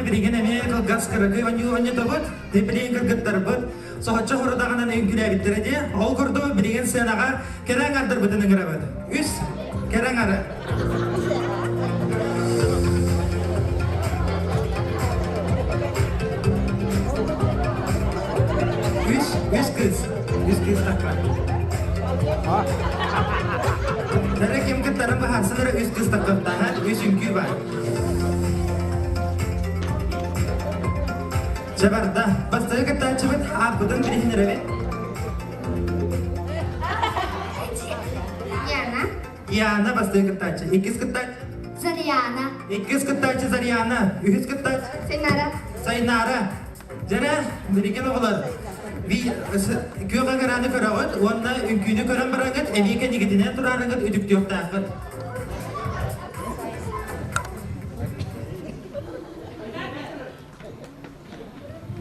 Билигин эмиэ кылгас кыракый оонньуу оонньотобут, билигин кыргыттарбыт соһуччу хорудаҕынан үҥкүүлээбиттэрэ дии. Ол курдук билигин сценаҕа кэрэ аҥардарбытын ыҥырабыт. Үс кэрэ аҥары. Үс, үс кыыс. Үс кыыс такка. Дара ким кыттарын быһаарсан эрэ үс кыыс таккаттааһа, үс үҥкүү бар. Чэ барда. Бастакы кыттааччыбыт ааппытын билиһиннэрэбит. Яна. Яна бастакы кыттааччы. Иккис кыттааччы. Зарьяна. Иккис кыттааччы Зарьяна. Үһүс кыттааччы. Сайнара. Сайнара. Дьэрэ, билигин оҕолор, күөх агарааны көрөҕүт уонна үҥкүүнү көрөн бараҥҥыт, эмиэ кэннигитинэн тураарыҥҥыт үтүктүөхтааххыт.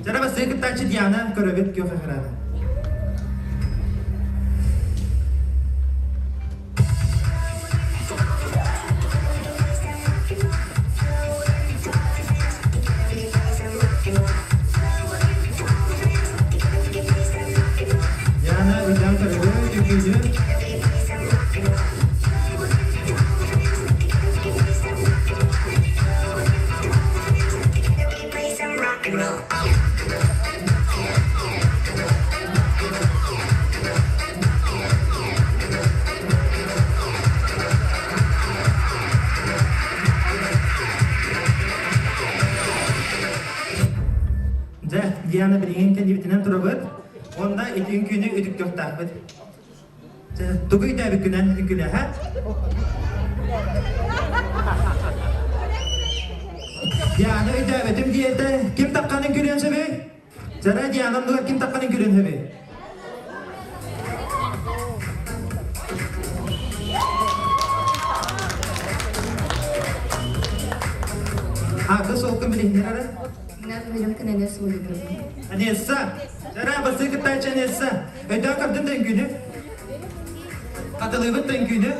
Дьэрэ бастакы кыттааччы Диана көрөбүт күөх экраны. Яна ыйдан көрөбүт үҥкүүнү. Дьэ, Диана билигин кэннибитинэн турабыт. Уонна ити үҥкүүнү үтүктүөхтаахпыт. Тугу өйдөөбүккүнэн үҥкүүлэһэ? Диана өйдөөбөтүм диэтэ. Ким тахханын күлүөн сөбүй? Чара Диана оннугар ким тахханын күлүөн сөбүй? Аакы суолкун билиһиннэр эрэ. Анесса! Чара басыы кыттааччы Анесса! Өйдөөн көрдүн да үҥкүүнү? Хатылыыбыт да үҥкүүнү?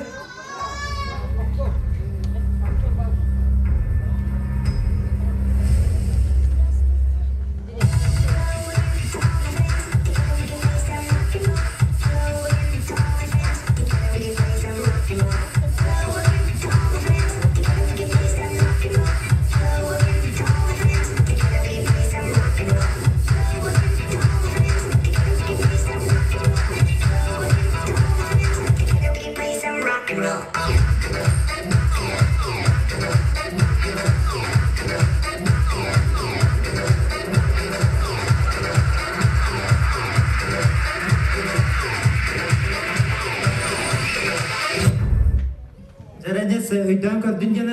Эльса өйдөөн көрдүн диэн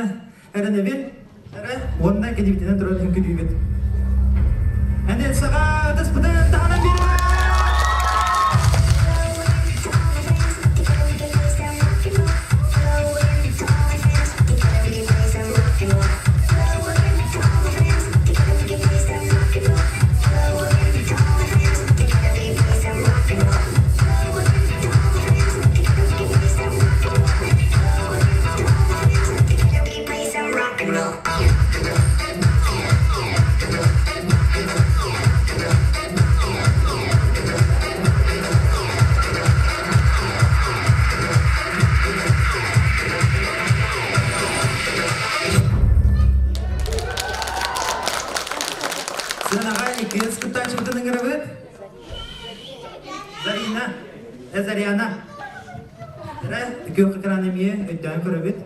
эрэнэбин. Эрэ уонна кэлибитинэн туран үҥкүлүүбүт. Эн Эльсаҕа ытыспытын таһынан биэрэ! Сыанаҕа иккис кыттааччыбытын ыҥырабыт. Зарина, Заряна. Эрэ, күөх экран эмиэ өйдөөн көрөбүт.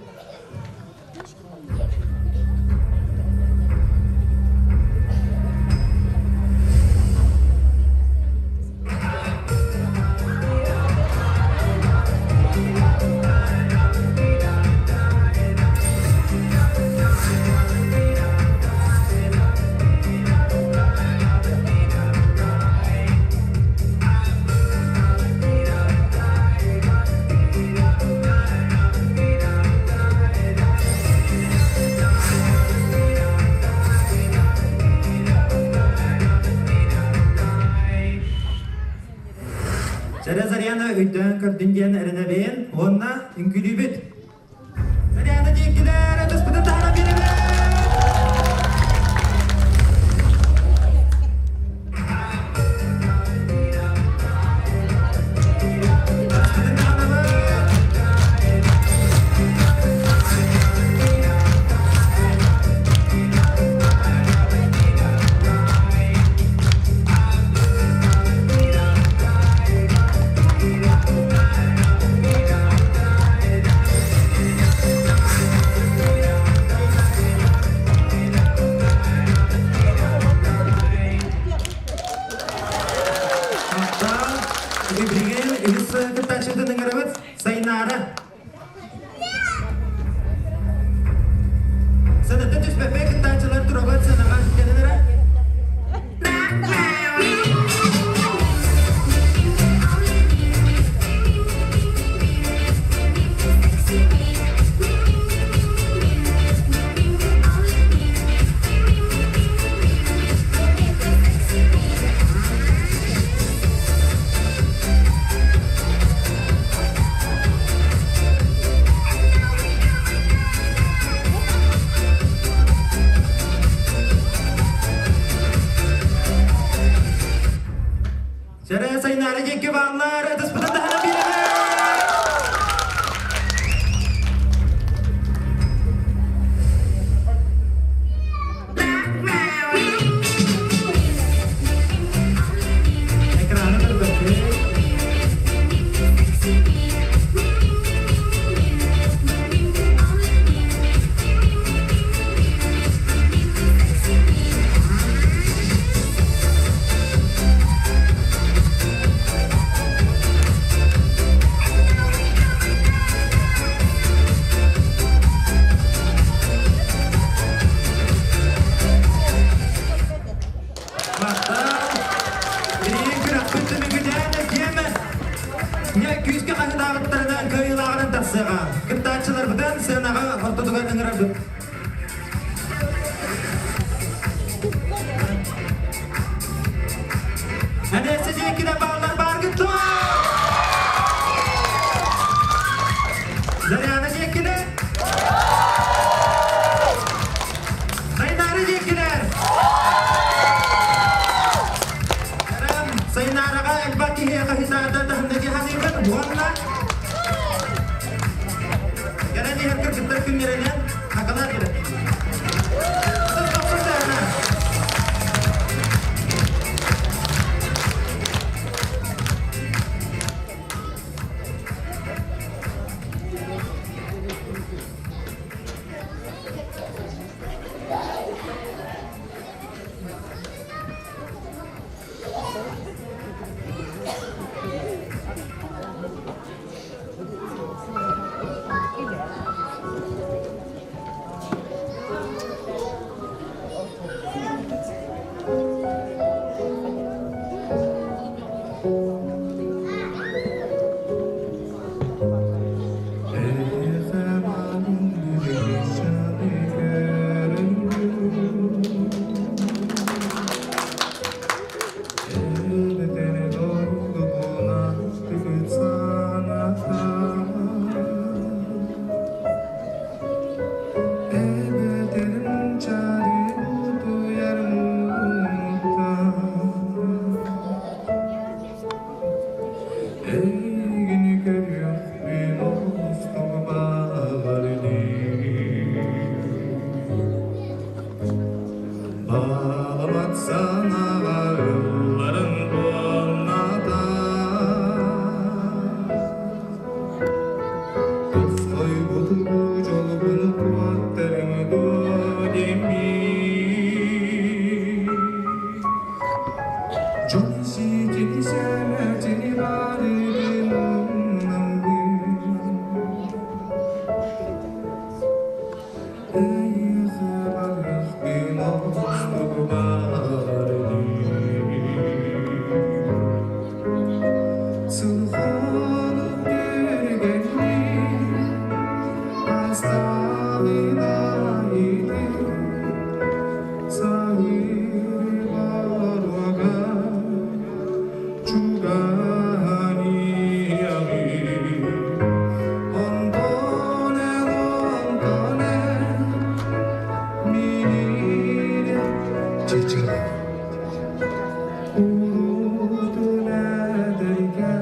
Чэрэ Заряна өйдөөн көрдүн диэн эрэнэбин уонна үҥкүүлүүбүт. Заряна диэкилэр ытыспытын таһара биэрэбит! Ытыспытын таһанабыт! Таптал, билигин үһүс кыттааччытын ыҥырабыт Сайнаара. Саната түспэппэ кыттааччылар турабыт сыанаҕа кэлин эрэ. Сэрэ сайнаары диэки бааллар, ытыспытын таһынан биэрэбит! Экраны көрбөппүт. Махтал! Билигин күрэхпит түмүгүнэн ким не күүскэ хаһыытаабыттарынан кыайыылааҕынан тахсыаҕа. Кыттааччыларбытын сыанаҕа ортотугар ыҥырабыт. Әнәсі диэкине бааллар бааргыт дуо? Заряна диэкине? Сайнаара диэкилэр! Сайнаараҕа элбэх киһиэхэ хисаата таһымнаки ханыыбын уонна кэлэн иһэр кыргыттар күннэринэн хакалар кэлэр. Тулуйбуту дьолбуну куоттарыҥ дуо диэммин. Дьон сиитини сэмэтини барыбын умнаммын. Эйиэхэ барыахпын ордук баҕарыым. Сылханык түргэнник астаҕын айыы Саһыр барыга чугаһан иһэҕин. Онтон эн, онтон эн миигин чычылах Урутун эдэргэр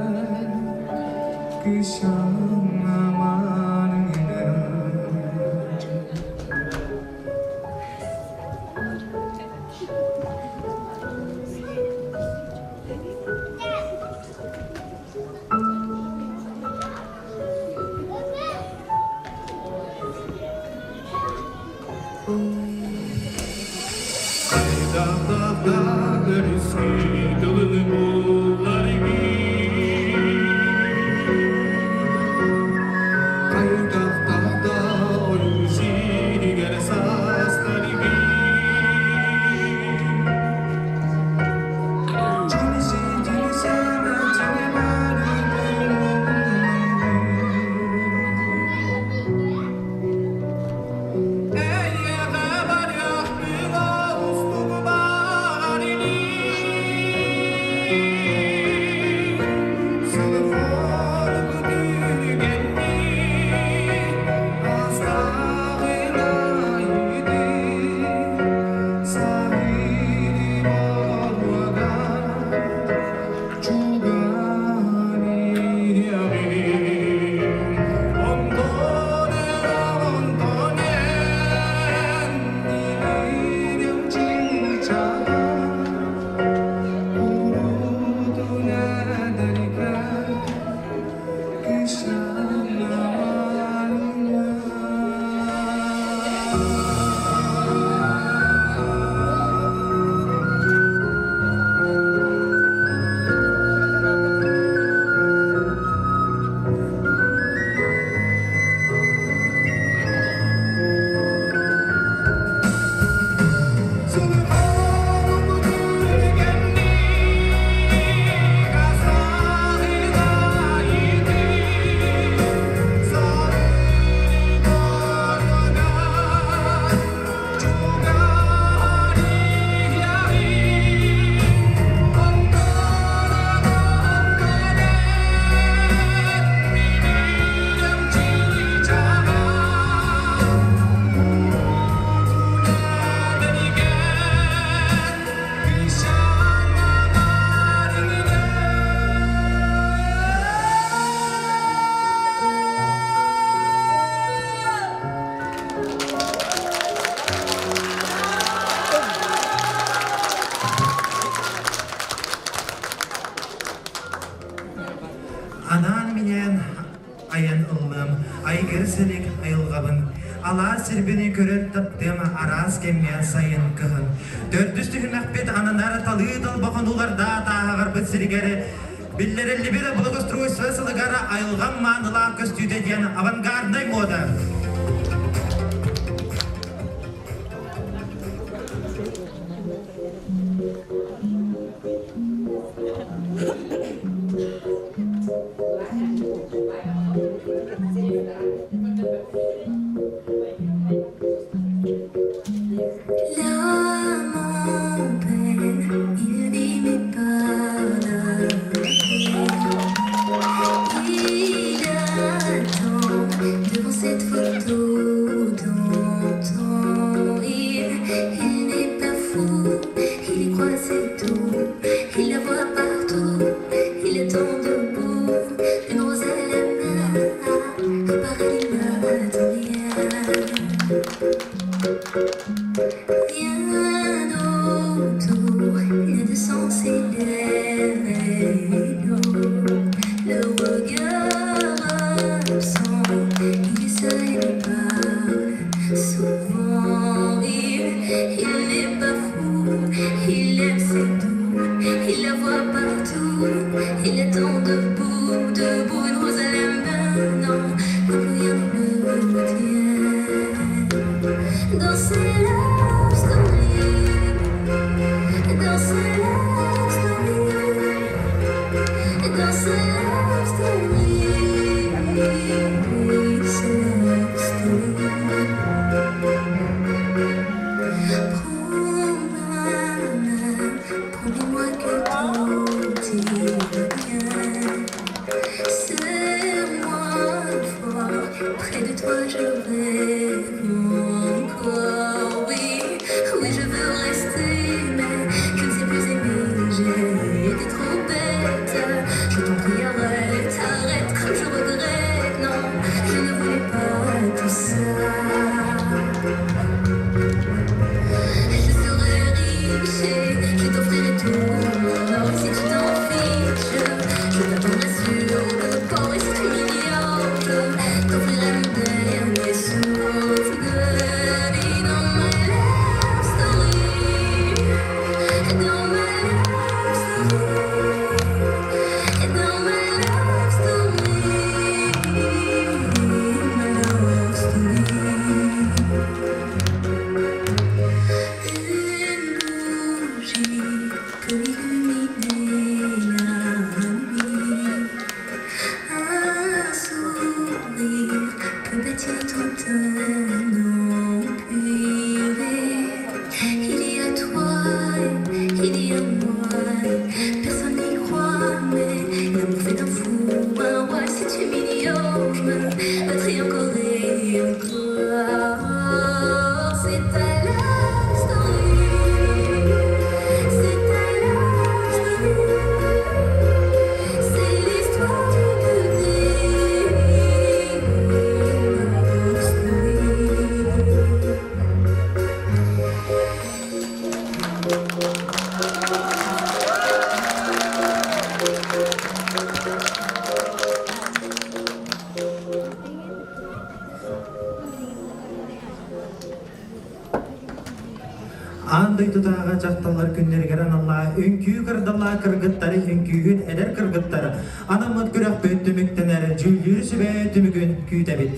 Анаан-минээн айан ыллым, айгыр силик айылҕабын, алаас сирбини көрөн таптыам араас кэмҥэ сайын кыһын. Төрдүс түһүмэхпит ананар талыы талбахонуларда тааһаҕарбыт сиригэр биллэриллибит благоустройство сылыгар айылҕам маанылаах көстүүтэ диэн авангарднай мода. Là, mon père, il dit mais pas Il attend devant cette photo d'antan. Il n'est pas fou, il y croit, c'est tout. Il la voit partout, il attend debout. Une rose à la main, à Paris, il n'attend rien. Rien autour n'a de sens et l'air est lourd. Le regard absent, il est seul. Dans ce love story, dans ce love story, dans ce love story, ce love story. Prends ma main, promets-moi que tout ira bien. Serre-moi fort, près de toi je rêve encore. Oui, oui, je veux rester, mais je ne sais plus aimer. J'ai été trop bête. Je t'en prie, arrête, arrête, comme je regrette. Non, je ne voulais pas tout ça. Je serai riche et je t'offrirai tout mon or. Si tu t'en fiches, je t'attendrai sur le port. Et si tu m'ignores, je t'offrirai mon dernier souffle de vie dans ma love story. Dans ma love story. Dans ma love story. Ma love story. Une bougie peut illuminer la nuit. Un sourire peut bâtir tout un empire. Il y a toi, il y a moi. Personne n'y croit, mais l'amour fait d'un fou un roi. Si tu m'ignores, je me battrai encore et encore. C'est ta love story. C'est ta love story. C'est l'histoire d'une vraie love story. Аан дойдутааҕы дьахталлар күннэригэр аналлаах үҥкүү кырдаллаах кыргыттары үҥкүүһүт эдэр кыргыттар анаммыт күрэхпит түмүктэнэр дьүүллүүр сүбэ түмүгүн күүтэбит.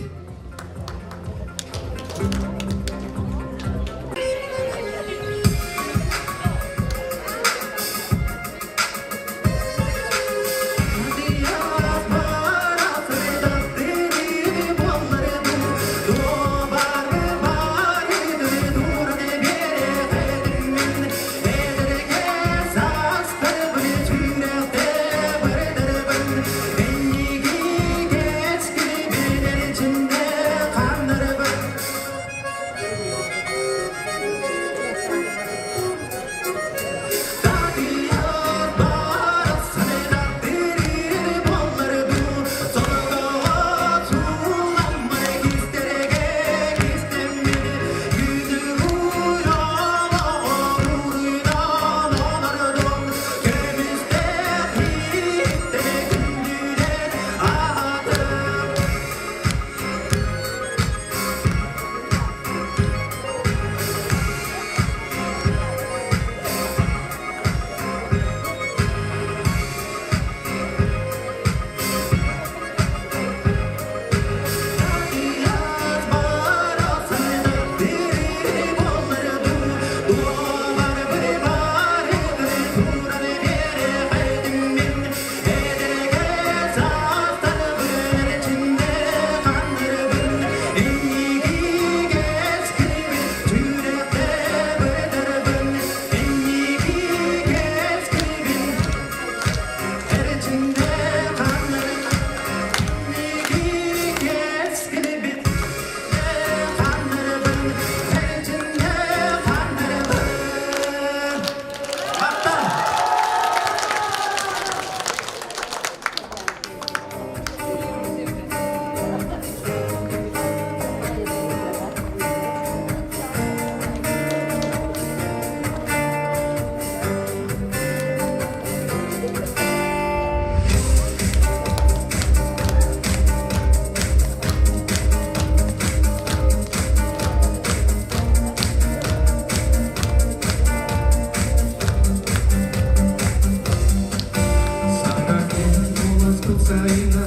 Саҥа күн уласпыт сайына,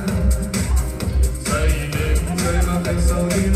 Сайын сайматай салгына.